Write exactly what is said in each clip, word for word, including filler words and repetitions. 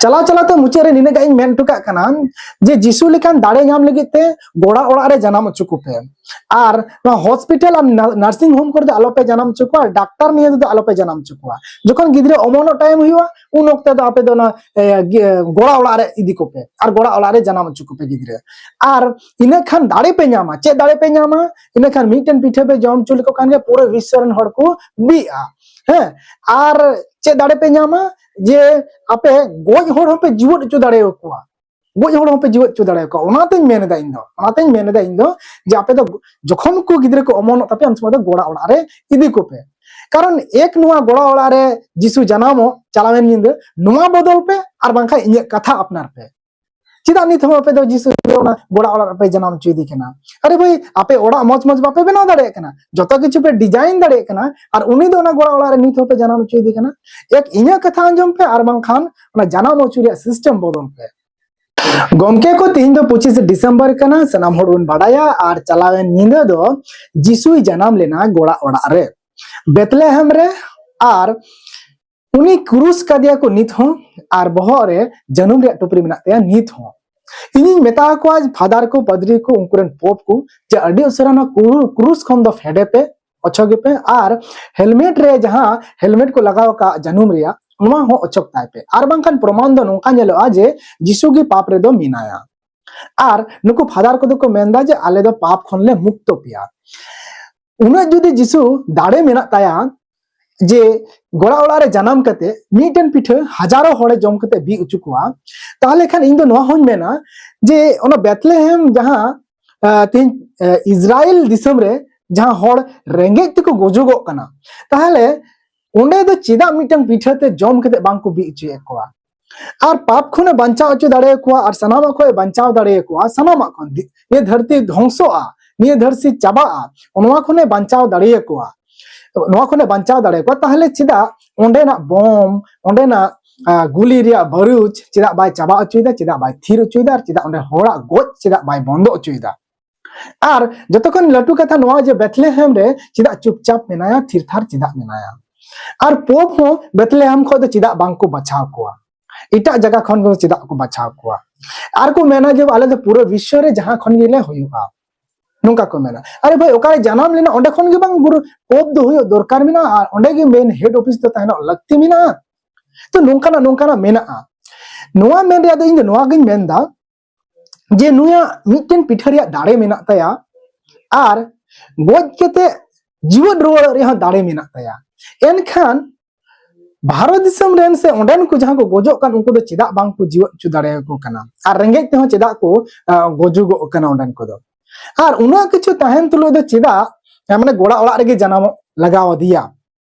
ᱪᱟᱞᱟᱣ ᱪᱟᱞᱟᱣ ᱛᱮ ᱢᱩᱪᱟᱹᱫ ᱨᱮ ᱱᱤᱱᱟᱹᱜ ᱜᱟᱱ ᱤᱧ ᱢᱮᱱ ᱦᱚᱴᱚ ᱠᱟᱜ ᱠᱟᱱᱟ ᱡᱮ ᱡᱤᱥᱩ ᱞᱮᱠᱟᱱ ᱫᱟᱲᱮ ᱧᱟᱢ ᱞᱟᱹᱜᱤᱫ ᱛᱮ ᱜᱚᱲᱟ ᱚᱲᱟᱜ ᱨᱮ ᱡᱟᱱᱟᱢ ᱦᱚᱪᱚ ᱠᱚᱯᱮ᱾ ᱟᱨ ᱱᱚᱣᱟ ᱦᱚᱥᱯᱤᱴᱟᱞ ᱟᱨ ᱱᱟ- ᱱᱟᱨᱥᱤᱝ ᱦᱳᱢ ᱠᱚᱨᱮ ᱫᱚ ᱟᱞᱚᱯᱮ ᱡᱟᱱᱟᱢ ᱦᱚᱪᱚ ᱠᱚᱣᱟ, ᱰᱟᱠᱛᱟᱨ ᱱᱤᱭᱟᱹ ᱛᱮᱫᱚ ᱟᱞᱚᱯᱮ ᱡᱟᱱᱟᱢ ᱦᱚᱪᱚ ᱠᱚᱣᱟ᱾ ᱡᱚᱠᱷᱚᱱ ᱜᱤᱫᱽᱨᱟᱹ ᱚᱢᱚᱱᱚᱜ ᱴᱟᱭᱤᱢ ᱦᱩᱭᱩᱜᱼᱟ, ᱩᱱ ᱚᱠᱛᱮ ᱫᱚ ᱟᱯᱮ ᱫᱚ ᱚᱱᱟ ᱮ, ᱜᱤ- ᱜᱚᱲᱟ ᱚᱲᱟᱜ ᱨᱮ ᱤᱫᱤ ᱠᱚᱯᱮ ᱟᱨ ᱜᱚᱲᱟ ᱚᱲᱟᱜ ᱨᱮ ᱡᱟᱱᱟᱢ ᱦᱚᱪᱚ ᱠᱚᱯᱮ ᱜᱤᱫᱽᱨᱟᱹ᱾ ᱟᱨ ᱤᱱᱟᱹ ᱠᱷᱟᱱ ᱫᱟᱲᱮ ᱯᱮ ᱧᱟᱢᱟ᱾ ᱪᱮᱫ ᱫᱟᱲᱮ ᱯᱮ ᱧᱟᱢᱟ? ᱤᱱᱟᱹ ᱠᱷᱟᱱ ᱢᱤᱫᱴᱮᱱ ᱯᱤᱴᱷᱟᱹ ᱯᱮ ᱡᱚᱢ ᱦᱚᱪᱚ ᱞᱮᱠᱚ ᱠᱷᱟᱱ ᱜᱮ ᱯᱩᱨᱟᱹ ᱵᱤᱥᱥᱚ ᱨᱮᱱ ᱦᱚᱲ ᱠᱚ ᱵᱤᱜᱼᱟ᱾ ᱦᱮᱸ, ᱟᱨ ᱪᱮᱫ ᱫᱟᱲᱮ ᱯᱮ ᱧᱟᱢᱟ? ᱡᱮ ᱟᱯᱮ ᱜᱚᱡ ᱦᱚᱲ ᱦᱚᱸᱯᱮ ᱡᱤᱣᱮᱫ ᱦᱚᱪᱚ ᱫᱟᱲᱮᱭᱟᱠᱚᱣᱟ᱾ ᱜᱚᱡ ᱦᱚᱲ ᱦᱚᱸᱯᱮ ᱡᱤᱣᱮᱫ ᱦᱚᱪᱚ ᱫᱟᱲᱮᱭᱟᱠᱚᱣᱟ᱾ ᱚᱱᱟᱛᱮᱧ ᱢᱮᱱ ᱮᱫᱟ ᱤᱧ ᱫᱚ, ᱚᱱᱟᱛᱮᱧ ᱢᱮᱱ ᱮᱫᱟ ᱤᱧ ᱫᱚ ᱡᱮ ᱟᱯᱮ ᱫᱚ ᱡᱚᱠᱷᱚᱱ ᱠᱚ ᱜᱤᱫᱽᱨᱟᱹ ᱠᱚ ᱚᱢᱚᱱᱚᱜ ᱛᱟᱯᱮᱭᱟ, ᱩᱱ ᱥᱚᱢᱚᱭ ᱫᱚ ᱜᱚᱲᱟ ᱚᱲᱟᱜ ᱨᱮ ᱤᱫᱤ ᱠᱚᱯᱮ᱾ ᱠᱟᱨᱚᱱ ᱮᱠ, ᱱᱚᱣᱟ ᱜᱚᱲᱟ ᱚᱲᱟᱜ ᱨᱮ ᱡᱤᱥᱩ ᱡᱟᱱᱟᱢᱚᱜ ᱪᱟᱞᱟᱣᱮᱱ ᱧᱤᱫᱟᱹ, ᱱᱚᱣᱟ ᱵᱚᱫᱚᱞ ᱯᱮ, ᱟᱨ ᱵᱟᱝᱠᱷᱟᱱ ᱤᱧᱟᱹᱜ ᱠᱟᱛᱷᱟ ᱟᱯᱱᱟᱨ ᱯᱮ᱾ ᱪᱮᱫᱟᱜ ᱱᱤᱛ ᱦᱚᱸ ᱟᱯᱮ ᱫᱚ ᱡᱤᱥᱩ ᱫᱚ ᱚᱱᱟ ᱜᱚᱲᱟ ᱚᱲᱟᱜ ᱨᱮᱯᱮ ᱡᱟᱱᱟᱢ ᱦᱚᱪᱚᱭᱮᱫᱮ ᱠᱟᱱᱟ? ᱟᱨᱮ ᱵᱷᱟᱹᱭ, ᱟᱯᱮ ᱚᱲᱟᱜ ᱢᱚᱡᱽ ᱢᱚᱡᱽ ᱵᱟᱯᱮ ᱵᱮᱱᱟᱣ ᱫᱟᱲᱮᱭᱟᱜ ᱠᱟᱱᱟ, ᱡᱚᱛᱚ ᱠᱤᱪᱷᱩ ᱯᱮ ᱰᱤᱡᱟᱭᱤᱱ ᱫᱟᱲᱮᱭᱟᱜ ᱠᱟᱱᱟ, ᱟᱨ ᱩᱱᱤ ᱫᱚ ᱚᱱᱟ ᱜᱚᱲᱟ ᱚᱲᱟᱜ ᱨᱮ ᱱᱤᱛ ᱦᱚᱸᱯᱮ ᱡᱟᱱᱟᱢ ᱦᱚᱪᱚᱭᱮᱫᱮ ᱠᱟᱱᱟ᱾ ᱮᱠ, ᱤᱧᱟᱹᱜ ᱠᱟᱛᱷᱟ ᱟᱸᱡᱚᱢ ᱯᱮ, ᱟᱨ ᱵᱟᱝᱠᱷᱟᱱ ᱚᱱᱟ ᱡᱟᱱᱟᱢ ᱦᱚᱪᱚ ᱨᱮᱭᱟᱜ ᱥᱤᱥᱴᱮᱢ ᱵᱚᱫᱚᱞ ᱯᱮ᱾ ᱜᱚᱢᱠᱮ ᱠᱚ, ᱛᱮᱦᱮᱧ ᱫᱚ ᱯᱚᱸᱪᱤᱥᱮ ᱰᱤᱥᱮᱢᱵᱚᱨ ᱠᱟᱱᱟ, ᱥᱟᱱᱟᱢ ᱦᱚᱲ ᱵᱚᱱ ᱵᱟᱰᱟᱭᱟ᱾ ᱟᱨ ᱪᱟᱞᱟᱣᱮᱱ ᱧᱤᱫᱟᱹ ᱫᱚ ᱡᱤᱥᱩᱭ ᱡᱟᱱᱟᱢ ᱞᱮᱱᱟ ᱜᱚᱲᱟ ᱚᱲᱟᱜ ᱨᱮ, ᱵᱮᱛᱞᱮᱦᱮᱢ ᱨᱮ᱾ ᱟᱨ ᱩᱱᱤ ᱠᱨᱩᱥ ᱠᱟᱫᱮᱭᱟ ᱠᱚ ᱱᱤᱛ ᱦᱚᱸ, ᱟᱨ ᱵᱚᱦᱚᱜ ᱨᱮ ᱡᱟᱹᱱᱩᱢ ᱨᱮᱭᱟᱜ ᱴᱩᱯᱨᱤ ᱢᱮᱱᱟᱜ ᱛᱟᱭᱟ ᱱᱤᱛ ᱦᱚᱸ᱾ ᱤᱧᱤᱧ ᱢᱮᱛᱟ ᱠᱚᱣᱟ, ᱯᱷᱟᱫᱟᱨ ᱠᱚ, ᱯᱟᱫᱽᱨᱤ ᱠᱚ, ᱩᱱᱠᱩ ᱨᱮᱱ ᱯᱳᱯ ᱠᱚ, ᱡᱮ ᱟᱹᱰᱤ ᱩᱥᱟᱹᱨᱟ ᱱᱚᱣᱟ ᱠᱨᱩ- ᱠᱨᱩᱥ ᱠᱷᱚᱱ ᱫᱚ ᱯᱷᱮᱰᱮ ᱯᱮ, ᱚᱪᱚᱜᱮ ᱯᱮ, ᱟᱨ ᱦᱮᱞᱢᱮᱴ ᱨᱮ ᱡᱟᱦᱟᱸ ᱦᱮᱞᱢᱮᱴ ᱠᱚ ᱞᱟᱜᱟᱣ ᱟᱠᱟᱫ ᱡᱟᱹᱱᱩᱢ ᱨᱮᱭᱟᱜ, ᱱᱚᱣᱟ ᱦᱚᱸ ᱚᱪᱚᱜ ᱛᱟᱭ ᱯᱮ, ᱟᱨ ᱵᱟᱝᱠᱷᱟᱱ ᱯᱨᱚᱢᱟᱱ ᱫᱚ ᱱᱚᱝᱠᱟ ᱧᱮᱞᱚᱜᱼᱟ ᱡᱮ ᱡᱤᱥᱩ ᱜᱮ ᱯᱟᱯ ᱨᱮᱫᱚ ᱢᱮᱱᱟᱭᱟ᱾ ᱟᱨ ᱱᱩᱠᱩ ᱯᱷᱟᱫᱟᱨ ᱠᱚᱫᱚ ᱠᱚ ᱢᱮᱱᱫᱟ ᱡᱮ ᱟᱞᱮ ᱫᱚ ᱯᱟᱯ ᱠᱷᱚᱱ ᱞᱮ ᱢᱩᱠᱛᱚ ᱯᱮᱭᱟ᱾ ᱩᱱᱟᱹᱜ ᱡᱩᱫᱤ ᱡᱤᱥᱩ ᱫᱟᱲᱮ ᱢᱮᱱᱟᱜ ᱛᱟᱭᱟ ᱡᱮ ᱜᱚᱲᱟ ᱚᱲᱟᱜ ᱨᱮ ᱡᱟᱱᱟᱢ ᱠᱟᱛᱮ ᱢᱤᱫᱴᱮᱱ ᱯᱤᱴᱷᱟᱹ ᱦᱟᱡᱟᱨᱚ ᱦᱚᱲᱮ ᱡᱚᱢ ᱠᱟᱛᱮ ᱵᱤ ᱚᱪᱚ ᱠᱚᱣᱟ, ᱛᱟᱦᱚᱞᱮ ᱠᱷᱟᱱ ᱤᱧ ᱫᱚ ᱱᱚᱣᱟ ᱦᱚᱸᱧ ᱢᱮᱱᱟ ᱡᱮ ᱚᱱᱟ ᱵᱮᱛᱞᱮᱦᱮᱢ ᱡᱟᱦᱟᱸ, ᱟᱸ, ᱛᱮᱦᱮᱧ, ᱟᱸ, ᱤᱥᱨᱟᱭᱮᱞ ᱫᱤᱥᱚᱢ ᱨᱮ ᱡᱟᱦᱟᱸ ᱦᱚᱲ ᱨᱮᱸᱜᱮᱡ ᱛᱮᱠᱚ ᱜᱚᱡᱚᱜᱚᱜ ᱠᱟᱱᱟ, ᱛᱟᱦᱚᱞᱮ ᱚᱸᱰᱮ ᱫᱚ ᱪᱮᱫᱟᱜ ᱢᱤᱫᱴᱟᱝ ᱯᱤᱴᱷᱟᱹ ᱛᱮ ᱡᱚᱢ ᱠᱟᱛᱮ ᱵᱟᱝ ᱠᱚ ᱵᱤ ᱚᱪᱚᱭᱮᱫ ᱠᱚᱣᱟ? ᱟᱨ ᱯᱟᱯ ᱠᱷᱚᱱᱮ ᱵᱟᱧᱪᱟᱣ ᱦᱚᱪᱚ ᱫᱟᱲᱮᱭᱟᱠᱚᱣᱟ, ᱟᱨ ᱥᱟᱱᱟᱢᱟᱜ ᱠᱷᱚᱱ ᱮ ᱵᱟᱧᱪᱟᱣ ᱫᱟᱲᱮᱭᱟᱠᱚᱣᱟ, ᱥᱟᱱᱟᱢᱟᱜ ᱠᱷᱚᱱ᱾ ᱫᱤ- ᱱᱤᱭᱟᱹ ᱫᱷᱟᱹᱨᱛᱤ ᱫᱷᱚᱝᱥᱚᱜᱼᱟ, ᱱᱤᱭᱟᱹ ᱫᱷᱟᱹᱨᱛᱤ ᱪᱟᱵᱟᱜᱼᱟ, ᱱᱚᱣᱟ ᱠᱷᱚᱱᱮ ᱵᱟᱧᱪᱟᱣ ᱫᱟᱲᱮᱭᱟᱠᱚᱣᱟ, ᱱᱚᱣᱟ ᱠᱷᱚᱱᱮ ᱵᱟᱧᱪᱟᱣ ᱫᱟᱲᱮᱭᱟᱠᱚᱣᱟ, ᱛᱟᱦᱚᱞᱮ ᱪᱮᱫᱟᱜ ᱚᱸᱰᱮᱱᱟᱜ ᱵᱚᱢ, ᱚᱸᱰᱮᱱᱟᱜ, ᱟᱸ, ᱜᱩᱞᱤ ᱨᱮᱭᱟᱜ ᱵᱟᱹᱨᱩᱫ ᱪᱮᱫᱟᱜ ᱵᱟᱭ ᱪᱟᱵᱟ ᱦᱚᱪᱚᱭᱮᱫᱟ, ᱪᱮᱫᱟᱜ ᱵᱟᱭ ᱛᱷᱤᱨ ᱦᱚᱪᱚᱭᱮᱫᱟ, ᱟᱨ ᱪᱮᱫᱟᱜ ᱚᱸᱰᱮ ᱦᱚᱲᱟᱜ ᱜᱚᱡ ᱪᱮᱫᱟᱜ ᱵᱟᱭ ᱵᱚᱱᱫᱚ ᱦᱚᱪᱚᱭᱮᱫᱟ? ᱟᱨ ᱡᱚᱛᱚ ᱠᱷᱚᱱ ᱞᱟᱹᱴᱩ ᱠᱟᱛᱷᱟ ᱱᱚᱣᱟ ᱡᱮ ᱵᱮᱛᱞᱮᱦᱮᱢ ᱨᱮ ᱪᱮᱫᱟᱜ ᱪᱩᱯᱪᱟᱯ ᱢᱮᱱᱟᱭᱟ, ᱛᱷᱤᱨ ᱛᱷᱟᱨ ᱪᱮᱫᱟᱜ ᱢᱮᱱᱟᱭᱟ? ᱟᱨ ᱯᱳᱯ ᱦᱚᱸ ᱵᱮᱛᱞᱮᱦᱮᱢ ᱠᱷᱚᱱ ᱫᱚ ᱪᱮᱫᱟᱜ ᱵᱟᱝ ᱠᱚ ᱵᱟᱪᱷᱟᱣ ᱠᱚᱣᱟ? ᱮᱴᱟᱜ ᱡᱟᱭᱜᱟ ᱠᱷᱚᱱ ᱫᱚ ᱪᱮᱫᱟᱜ ᱠᱚ ᱵᱟᱪᱷᱟᱣ ᱠᱚᱣᱟ? ᱟᱨ ᱠᱚ ᱢᱮᱱᱟ ᱡᱮ ᱟᱞᱮ ᱫᱚ ᱯᱩᱨᱟᱹ ᱵᱤᱥᱥᱚ ᱨᱮ ᱡᱟᱦᱟᱸ ᱠᱷᱚᱱ ᱜᱮᱞᱮ ᱦᱩᱭᱩᱜᱼᱟ, ᱱᱚᱝᱠᱟ ᱠᱚ ᱢᱮᱱᱟ᱾ ᱟᱨᱮ ᱵᱷᱟᱭ, ᱚᱠᱟᱨᱮ ᱡᱟᱱᱟᱢ ᱞᱮᱱᱟ ᱚᱸᱰᱮ ᱠᱷᱚᱱ ᱜᱮ ᱵᱟᱝ ᱜᱩᱨᱩ ᱯᱳᱯ ᱫᱚ ᱦᱩᱭᱩᱜ ᱫᱚᱨᱠᱟᱨ ᱢᱮᱱᱟᱜᱼᱟ, ᱟᱨ ᱚᱸᱰᱮ ᱜᱮ ᱢᱮᱱ ᱦᱮᱰ ᱚᱯᱷᱤᱥ ᱫᱚ ᱛᱟᱦᱮᱱᱚᱜ ᱞᱟᱹᱠᱛᱤ ᱢᱮᱱᱟᱜᱼᱟ᱾ ᱛᱚ ᱱᱚᱝᱠᱟᱱᱟᱜ ᱱᱚᱝᱠᱟᱱᱟᱜ ᱢᱮᱱᱟᱜᱼᱟ᱾ ᱱᱚᱣᱟ ᱢᱮᱱ ᱨᱮᱭᱟᱜ ᱫᱚ ᱤᱧ ᱫᱚ ᱱᱚᱣᱟ ᱜᱤᱧ ᱢᱮᱱᱫᱟ ᱡᱮ ᱱᱩᱭᱟᱜ ᱢᱤᱫᱴᱮᱱ ᱯᱤᱴᱷᱟᱹ ᱨᱮᱭᱟᱜ ᱫᱟᱲᱮ ᱢᱮᱱᱟᱜ ᱛᱟᱭᱟ, ᱟᱨ ᱜᱚᱡ ᱠᱟᱛᱮ ᱡᱤᱣᱮᱫ ᱨᱩᱣᱟᱹᱲᱚᱜ ᱨᱮᱭᱟᱜ ᱦᱚᱸ ᱫᱟᱲᱮ ᱢᱮᱱᱟᱜ ᱛᱟᱭᱟ᱾ ᱮᱱᱠᱷᱟᱱ ᱵᱷᱟᱨᱚᱛ ᱫᱤᱥᱚᱢ ᱨᱮᱱ ᱥᱮ ᱚᱸᱰᱮᱱ ᱠᱚ ᱡᱟᱦᱟᱸ ᱠᱚ ᱜᱚᱡᱚᱜ ᱠᱟᱱ, ᱩᱱᱠᱩ ᱫᱚ ᱪᱮᱫᱟᱜ ᱵᱟᱝ ᱠᱚ ᱡᱤᱣᱮᱫ ᱦᱚᱪᱚ ᱫᱟᱲᱮᱭᱟᱠᱚ ᱠᱟᱱᱟ? ᱟᱨ ᱨᱮᱸᱜᱮᱡ ᱛᱮᱦᱚᱸ ᱪᱮᱫᱟᱜ ᱠᱚ, ᱟ, ᱜᱚᱡᱚᱜᱚᱜ ᱠᱟᱱᱟ ᱚᱸᱰᱮᱱ ᱠᱚᱫᱚ? ᱟᱨ ᱩᱱᱟᱹᱜ ᱠᱤᱪᱷᱩ ᱛᱟᱦᱮᱱ ᱛᱩᱞᱩᱡ ᱫᱚ ᱪᱮᱫᱟᱜ, ᱟ, ᱢᱟᱱᱮ ᱜᱚᱲᱟ ᱚᱲᱟᱜ ᱨᱮᱜᱮ ᱡᱟᱱᱟᱢᱚᱜ ᱞᱟᱜᱟᱣ ᱟᱫᱮᱭᱟ?